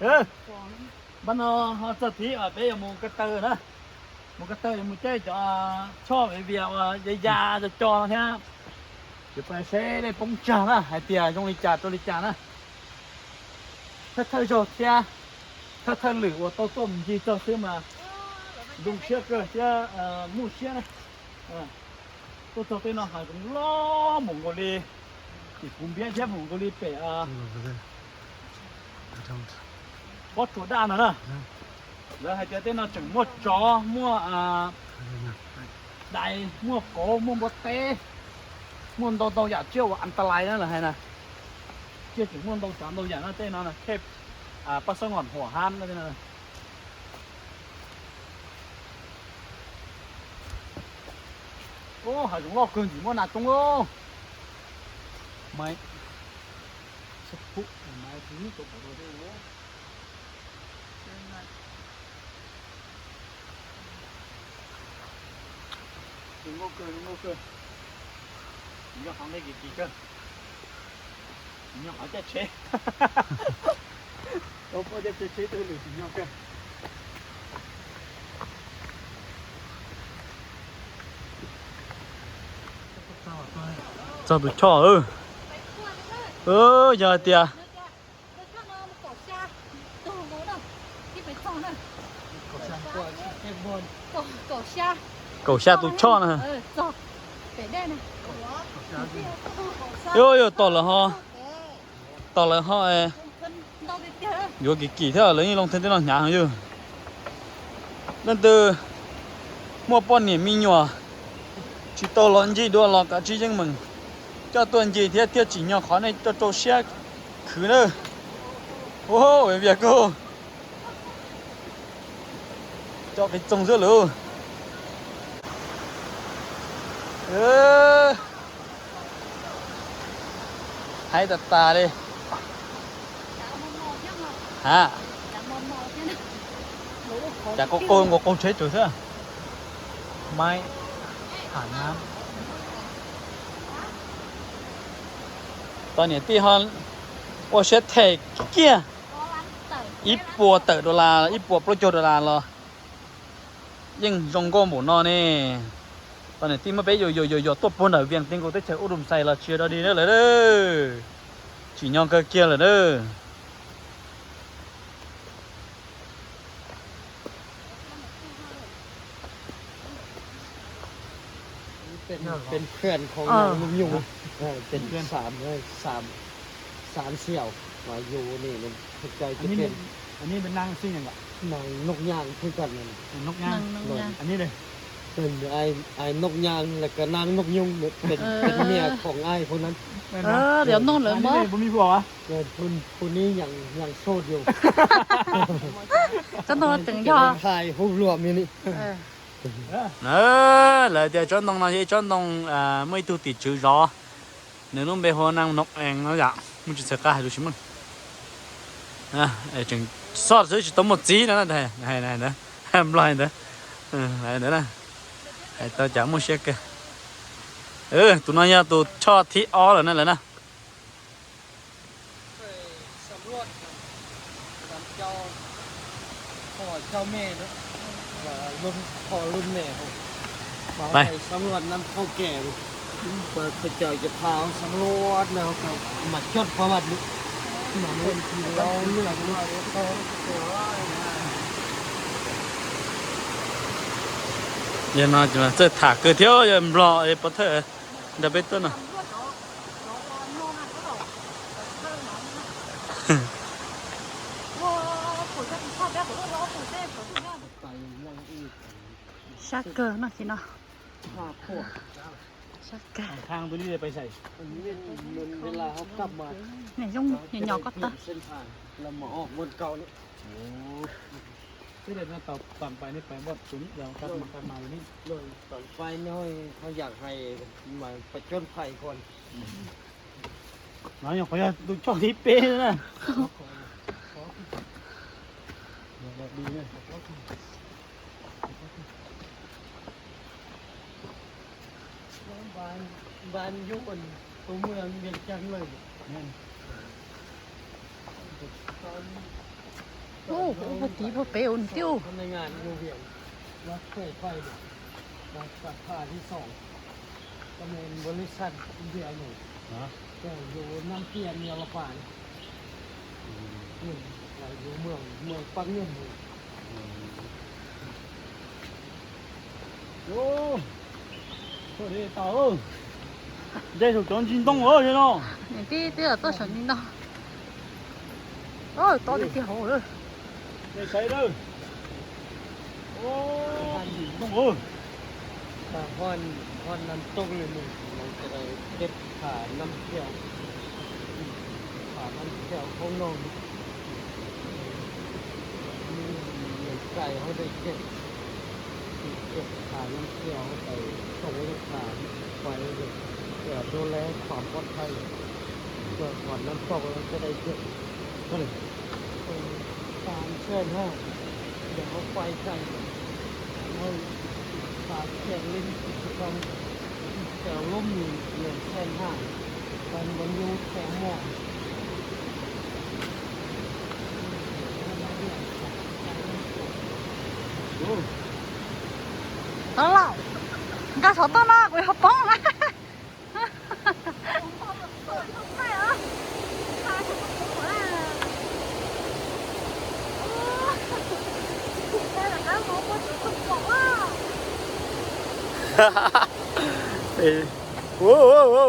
Npaj no ho txog thib peb yuav mus ko taw na. Mus ko taw yuav mus caij cov choj viav vias uas ya ya co co no thiab. Ces pais seb dej poob tsag na hais tias zoo li cas rau li cas na. Thawj thawj zaug thiab thawj thawj lwm uas tau tuaj mus ncig txog xwb mas zoo siab kawg thiab muaj siab na. Tuaj txog tej no hav zoov loj mus nkaus li, tim kuv npiab thiab mus nkaus li pem pob tsuas daj no na. Lawv hais tias tej no tseem muaj tsov, muaj dais, muaj kauv, muaj npua teb, muaj ntau ntau yam tsiaj uas an ta lais na lawv hais na. Tsiaj tseem muaj ntau tsav ntau yam no tej no, thej paj xob nqos huam hab no. Hav zoov loj kawg ntxim muaj nas coob. Maiv, xab phuj, maiv, zoo nkauj kawg, zoo nkauj kawg. Nyob qhov nej kis kis kawg. Nyob qhov caj tsheb. Tau poj caj tsheb tsheb twg lwm tsis nyob kawg. Txog tus choj. Yog hais tias kaum xya tus choj na. Yog, yog tom lawm ho, tom lawm ho. Yuav kim kim thiab lawv yeej loo thaj tej no hnyav heev yog. Leej twg muaj poj niam me nyuam tsis tau los ncig dua los kav tsij yeej meem coj tuaj ncig thiab thiaj tsim nyog qhov nej coj rau siab khwv na. Ua vias kawg, cov qis txoog xwb lawm. Haib tas tas li. Ha, cas qaug qaug nkaus qaug tsheb tsawv xwb. Maiv, ha na. Tos niam tij ho ua siab them kiag, ib puas tawm dollar, ib puas plaub caug dollar los yeej zoo nkauj npaum no ne. Tos niam tij muab peb yuam yuam yuam tuaj puag nram Vias Tij nkaus teb chaws Ub Dum Xais los tsis dog dig na lawm. Tsim nyog kawg kiag lawm na.เป็นเพื่อนของนางนกยูง เป็นสาม สามเสี่ยวมาอยู่นี่มันถูกใจจะเป็น อันนี้เป็นนางชื่อหยังก่อน นางนกย่างคือกันนั่นน่ะ นกย่าง อันนี้เลย เป็นไอ้ไอ้นกย่างแล้วก็นางนกยูงเนี่ยเป็นเป็นเมียของไอ้คนนั้น เดี๋ยวนุ่งเหลือง อันนี้เลยบ่มีผัววะ เออคนคนนี้ยังยังโสดอยู่ เจ้าตัวตึงยอ ถ่ายรูปรวมอยู่นี่ Lawv tias tsob ntoo no yog ib tsob ntoo muaj ib tug tim tswv zov, nws lub npe hu ua Naj Noov Ees no yom, muaj tsis txhais qab hais lus tsis meej. Tseem soj xwb tsis tau muaj txiv no, Nplog ntawd, ntawd na, hais tau cas muaj siab kawg. Tus no yog tus choj thib ob lawm na lawv na. Soi săm luat, dam cau, kho cau me, và luân kho luân mè, bảo thầy săm luat năm thâu kẻ, và thầy chào chụp pháo săm luat nào mà chốt qua mặt nữa. Mà nó lâu lắm. Yog no txawj tham kawg thiab, yog Nplog pov thawj nrog peb tuaj no. Sab kawg no ces no. Sab kawg. Nim zoo nyom nyom koj tag. Tod pais no, ho yam hais mas pais coj pais koj. No yog qhov yog tus choj thib peb na. Ban yuav ua tus mus Vias Cas lawm. Ua puag tid puag pem ua nws twb ua. รถไฟฟ้าที่สอง ก็เป็นบริษัทอินเดียหนึ่ง แต่อยู่น้ำเตี้ยเมียละปาน อยู่เมืองเมืองปักเงิน Ntses saum cov ntsis ntoo os no. Niam tij twb tuaj saum ntsis ntoo. Tod tiag tiag hauv lawm. Ntses saib lawm. Ntsis ntoo. Hot, hot năm tốc lên mình, mình sẽ đập thả năm triệu. Thả năm triệu không nổi. Mình cày hot đây chết. Mình chết thả năm triệu, cày không có thả, quay được. Để đô la khoảng một thầy. Rồi khoảng năm triệu nó sẽ đây chết. Thôi. Tám sen ha. Để nó quay cày. Nó tám sen lên. Còn kéo lốm nhìn, mười sen ha. Còn muốn vô sen ha. Tod los, nkag saum toj no kuv yuav poob na. Ua, ua, ua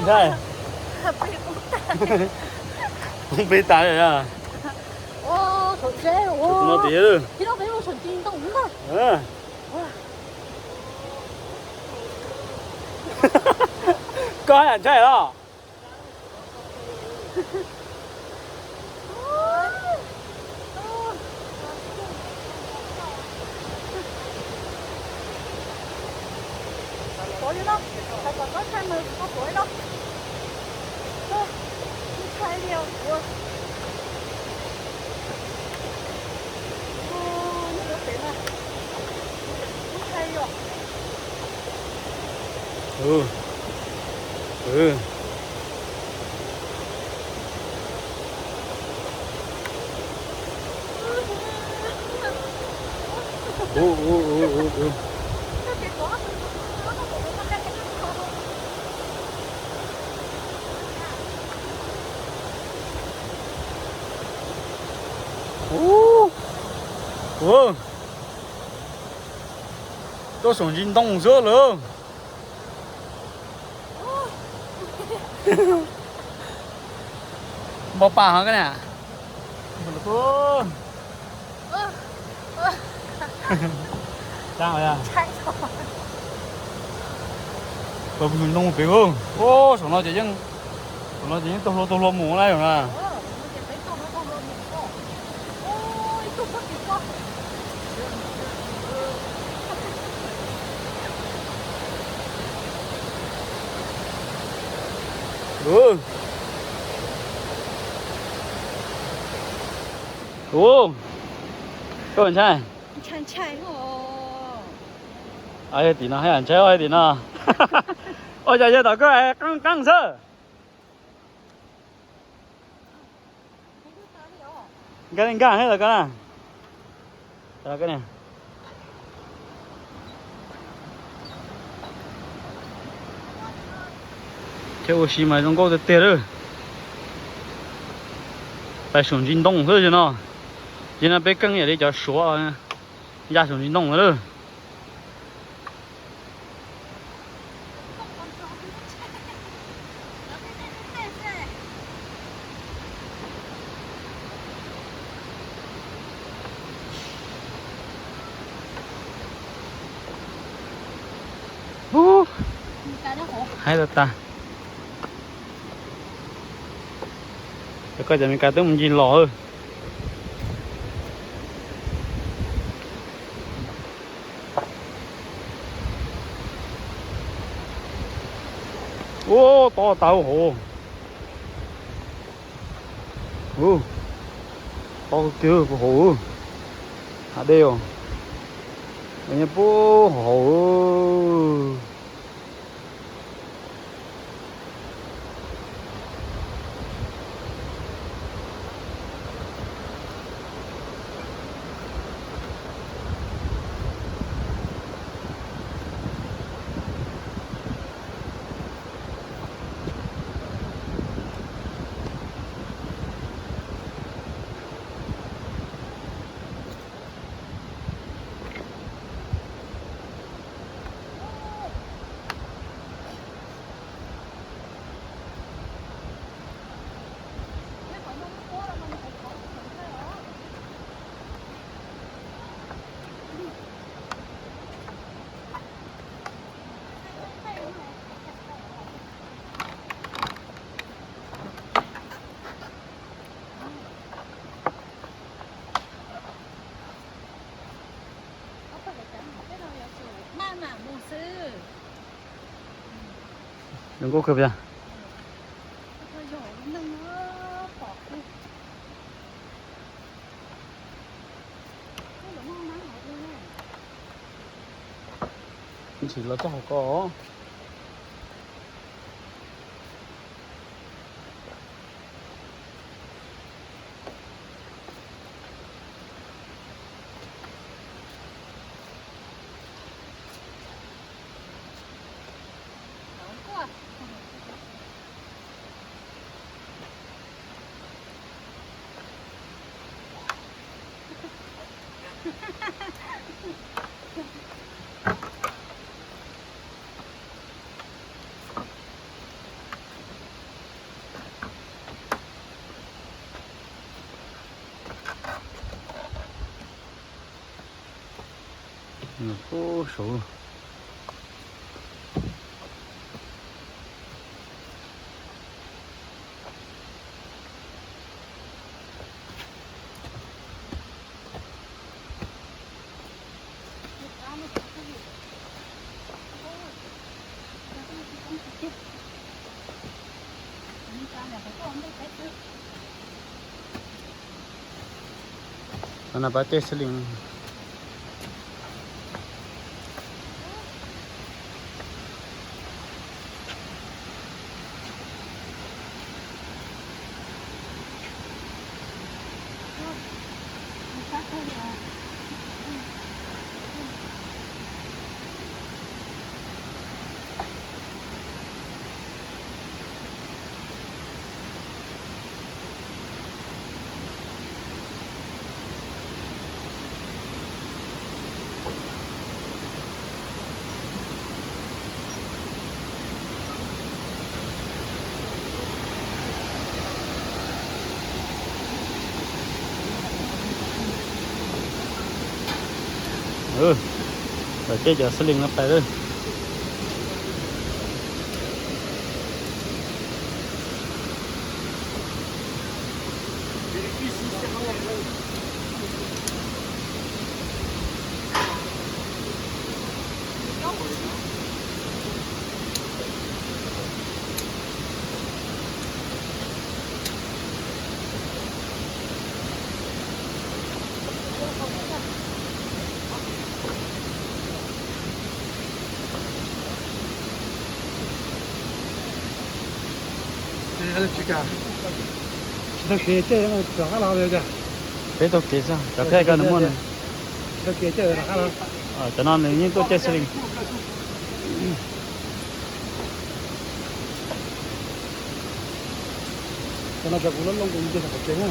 ntshai. Poob peb tas lawm. Tus no tiag. Koj yam ntshai los? Ua, tuaj saum ntsis ntoo xwb lawm. Npau pa hov koj na. Ntoo pem, saum no ces yeej, saum no ces yeej taug hlua taug hlua mus na yom na. Ua, koj ntshai? Ntshai ntshai. Tim no haj yam ntshai tim no. Ua cas yog tom koj qeeb qeeb xwb. Nkag li nkag thiab los koj na. Thiab ua si mas zoo nkauj tiag tiag lawm. Pais saum ntsis ntoo xwb no. Yog no peb keej ib yam li cov Suav, ya saum ntsis ntoo lawm. Haib tas tas. Koj cov Amelikas twb mus ncig los. Ua, tob tau hauv. Ua, tob kiag puag hauv. Hav dej os. Nyob puag hauv. Zoo nkauj kawg. Ntshis los txog hauv ko. Ub, saud. No pab caij xib lees. Lawv caij cov xib lees no pais lawm. Tsis tau kev caij rov qab los. Peb tau kev xwb, cov kheej ko nws muaj. Tsis tau kev caij rov qab los. Cov no nws yeej tuaj caij xib lees. Cov no cov kuv loj loj kuv mus caij tom kev na.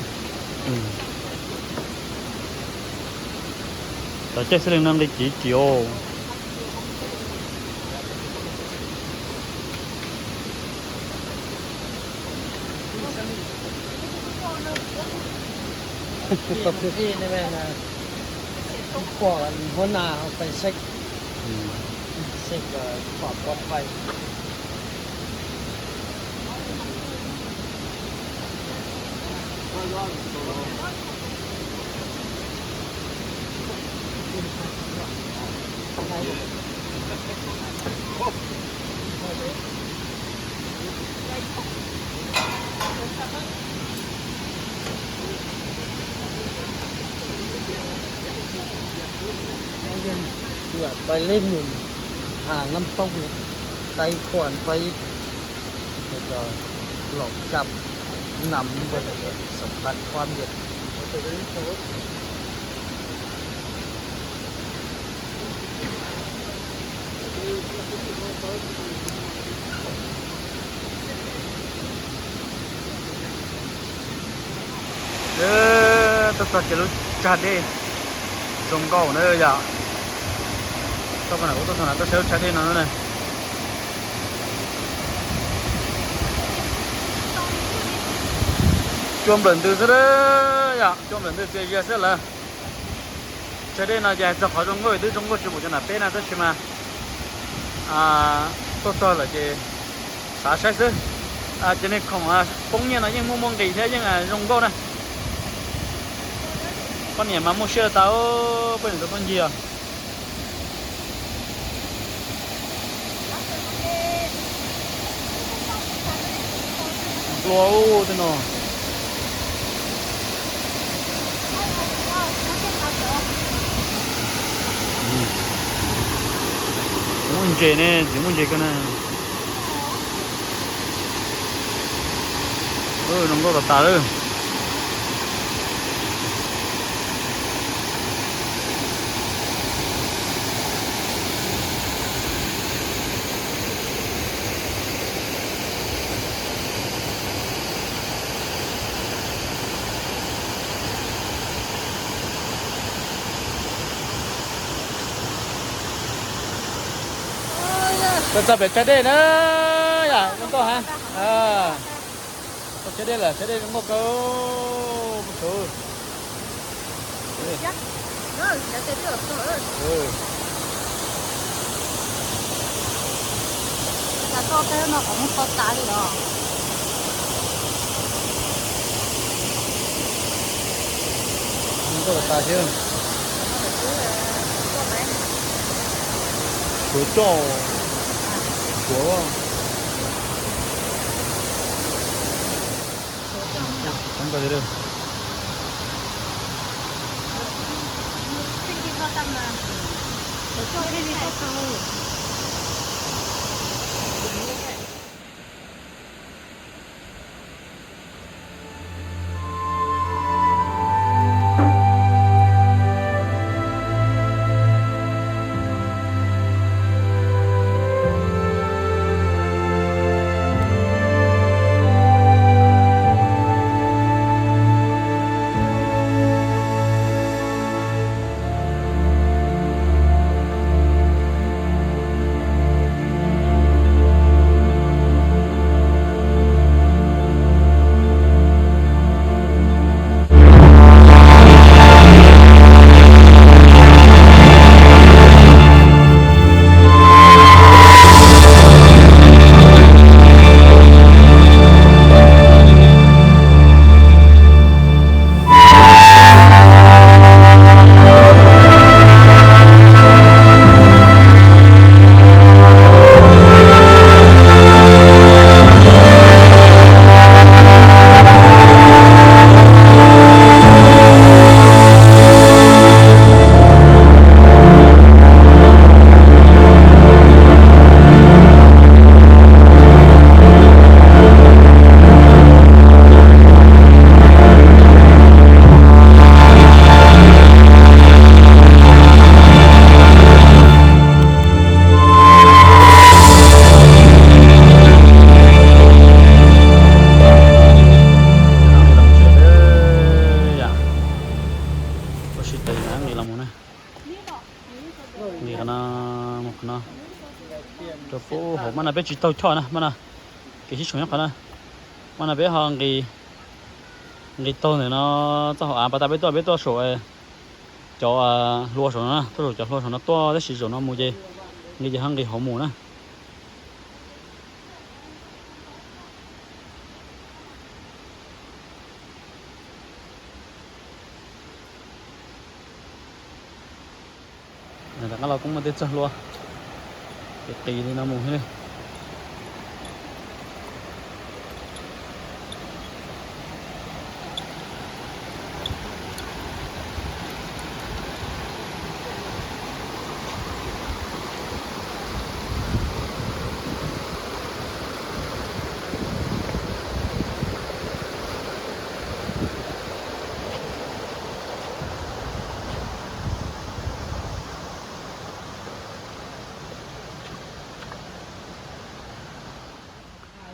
Cov caij xib lees no nqi kiv kiv os. Ib pom huab nas pais xeb, xeb pom pov phais. Pais lej mus, hàng năm không, tài khoản Pay, lộc cặp nằm bên sòng bạc khoan việt. Tuaj txog kiag lub tsag dej zoo nkauj na yom. Txog na, tuaj txog na, tuaj saib lub tsag dej no na. Cua nplawm ntws xwb yom, cua nplawm ntws txias zias xwb lawm. Tsag dej no ces txog qhov zoo nkauj twb zoo nkauj tsis pum cov nram peb na, tab sis mas tuaj txog lawm ces xav saib xwb. Ces nej khoom poob nyiaj no yeej muaj muaj nqis thiab yeej zoo nkauj na. Poj niam mas muaj siab tas, poj niam tau tuaj ncig os. Nplua tej no. Muaj ntses ne, tsis muaj ntses kawg na. Zoo nkauj tas tas lawm. Tuaj txog pem tsag dej na, yam zoo nkauj heev. Tuaj tsag dej lawm, tsag dej zoo nkauj kawg. Zoo nkauj tas tas thiab. Suav coj, suav, tau li. Ua si tes na, nqis los mus na. Nqis qhov no, mus qhov no. Rau pub hauv, mas no peb tsis taug choj na, mas no kev sib tshoov nyob qhov na. Mas no peb ho nqis, nqis taug ntawm no txoj hauv av pas tas peb tuaj, peb tuaj saum cov hlua saum no, tuaj saum cov hlua saum no tuaj, tab sis zaum no mus ces nqis ces ho nqis hauv mus na. Rov qab los kuj muaj tej txoj hlua qis qis li no mus thiab li.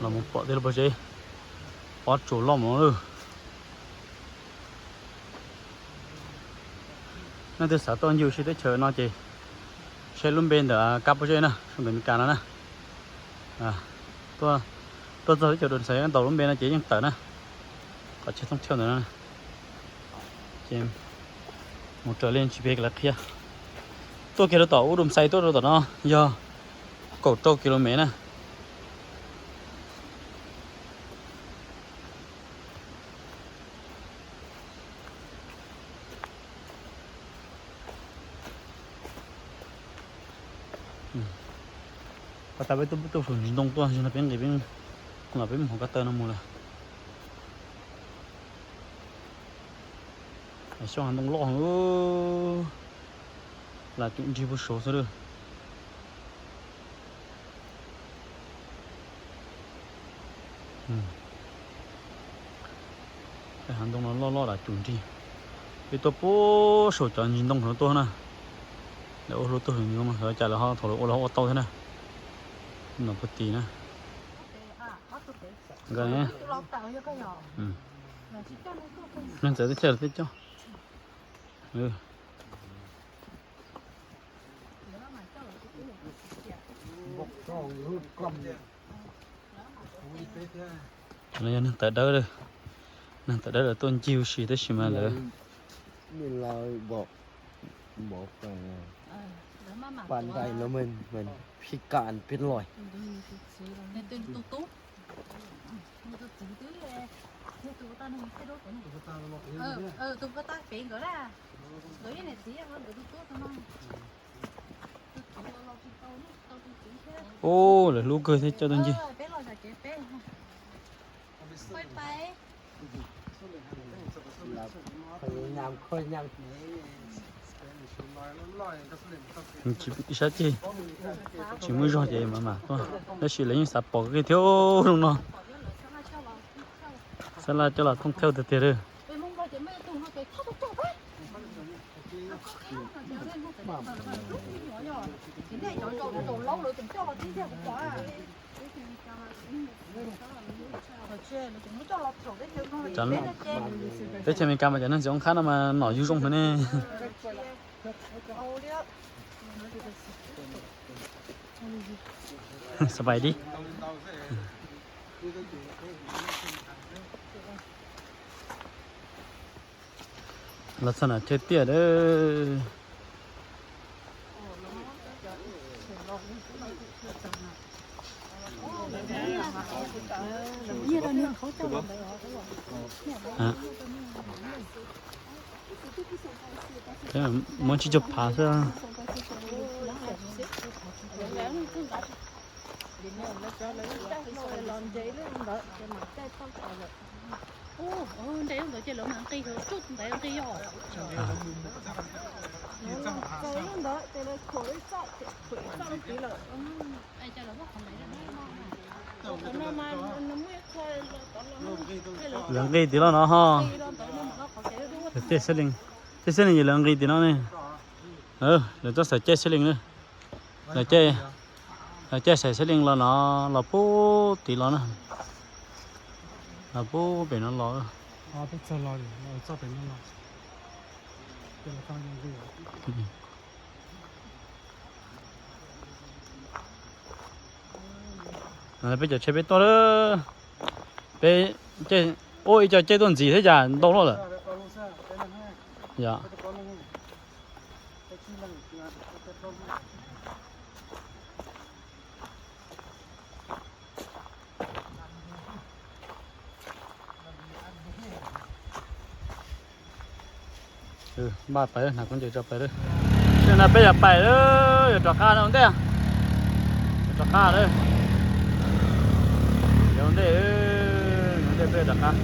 Los mus pom tej lub pob zeb, pob tsuas loj mus no lawm. Nej twg xav tuaj ncig ua si teb chaws no ces saib lub npe ntawm kab pob zeb na, sab ntawm Meskas no na. Tuaj txog teb chaws Đồn Xais ntaus lub npe no ces yeej tawm na. Qhov chaw thoob thiaus ntawm no. Ces mus raws li G P S lawv qhia. Tuaj kiag rau tom ub Đồn Xais tuaj rau tom no yog kaum rau ki lus mev na. Pas tas peb tuaj saum ntsis ntoo tuaj, peb nqis, peb los peb mus hauv ko taw no mus lawm. Xyov hav ntoo loj, lam cum nrig puag saud xwb lawm. Hav ntoo no loj loj lam cum nrig. Peb tuaj puag saum cov ntsis ntoo no tuaj na. Lawv ua hlua tuaj saum ntsis ntoo no, xyov cas lawv ho thaum lawv ua los ua tau thiab na. No puag tid na. Nkawd ne, neeg txawv teb chaws lawv twb coj. Yog neeg tawv dawb, neeg tawv dawb lawv tuaj ncig ua si tab sis mas lawv pab ntais no, pib kas pib lais. Tus ko taw pem nkawd na, nkawd ib niam txiv nkawd tus tub tus no. Ub, lawv hlub kawg thiab coj tuaj ncig. Tsis, ib sab ceg tsis muaj zog ces mam mam tuaj, tab sis lawv yeej xav pom kiag thiab zoo no. Xab laj coj los thoob thawj tiag tiag li. Teb chaws Amelikas mas cov neeg txiv hoob qhab no mas nom yug zoo heev ne. สบายดี. Los txog no chaw tiaj lawm. Muab tsib caug phav xwb. Lawv nqis tim no no ho. Tej xab lees, tej xab lees ces lawv nqis tim no ne. Lawv tuaj xaws caij xab lees na. Lawv caij, lawv caij xaws xab lees los no, los puag tim los na. Los puag pem no los. Peb cov tsheb peb tuaj lawm. Peb, ua ib co caij tuaj ntxiv thiab cas ntau luaj lawm. Yog. Npaj pais, hnav khaub ncaws tso pais lawm. Tam no peb yuav pais lawm, yuav rov qab no ua ntej. Yuav rov qab lawm. Yuav ua ntej, ua ntej peb yuav rov qab.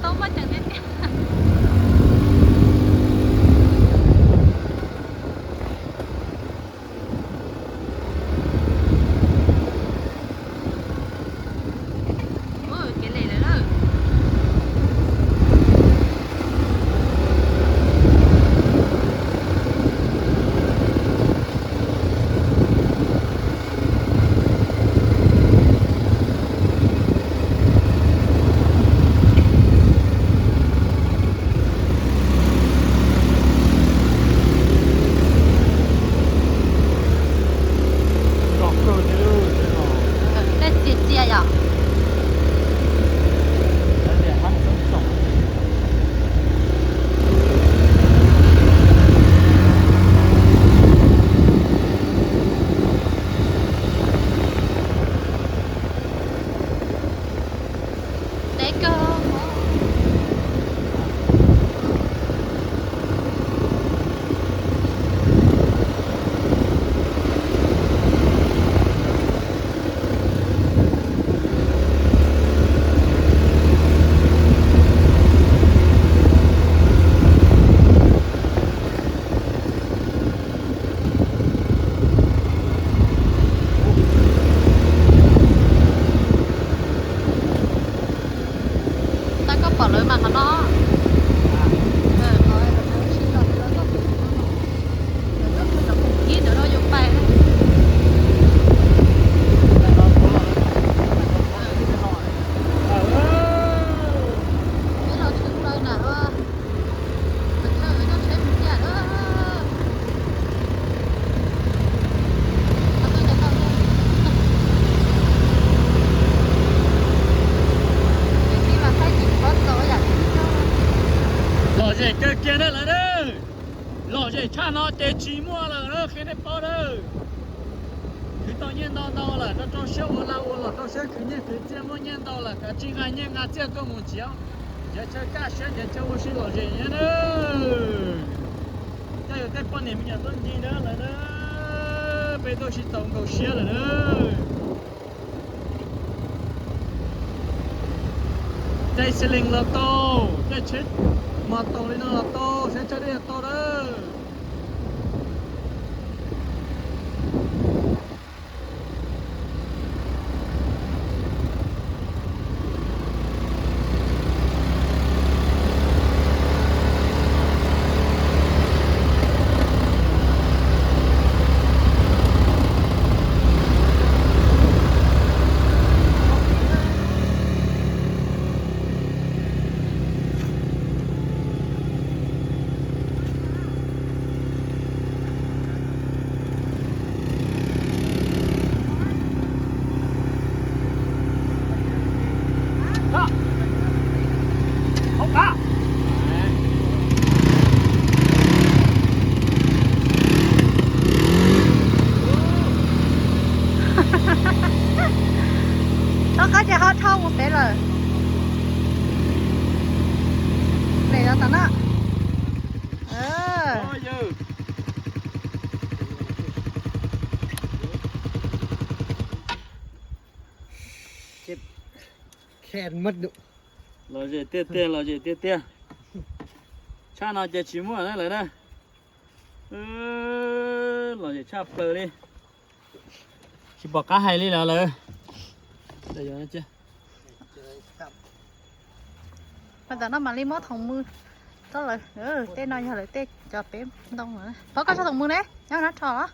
Tau muaj ceem tiag tiag. Kev lem lawm. Tej txias txias yom. Deb kawg. Tab koj pom lawv mas qhov no. Ib ntawd no yuav pais. Peb los tshwm plaws na. Lom zem kawg kiag na lawm na. Lom zem tshaj no ces tsis muaj lawm na, qhia nej paub na. Khwv tau nyiaj ntau ntau lawm, rau rau siab ua lag ua luam, rau siab khwv nyiaj khwv txiaj, muaj nyiaj ntau lawm kav tsij nqa nyiaj nqa txiaj tuaj mus nrhiav, nrhiav chaw kaj siab, nrhiav chaw ua si lom zem na. Coj yus tej poj niam me nyuam tuaj ncig na lawm na. Peb tuaj sib tau nkaus siab lawm na. Caij xi lees los tau, caij tsheb mos taus li no los tau, tsheb chaw dej los tau na. Rov qab ces ho dhau mus pem lawm. Lem los tas na. Lom zem tiag tiag, lom zem tiag tiag. Tshaj no ces tsis muaj na lawm na. Lom zem tshaj plaws li. Tsis pom qab hais li lawm lawm. Tam no mam li muab thoom mws rau lawv. Tej no yog lawv tej cov peb ntoo. Pov koj tso thoom mws ne, nyob nab rho los.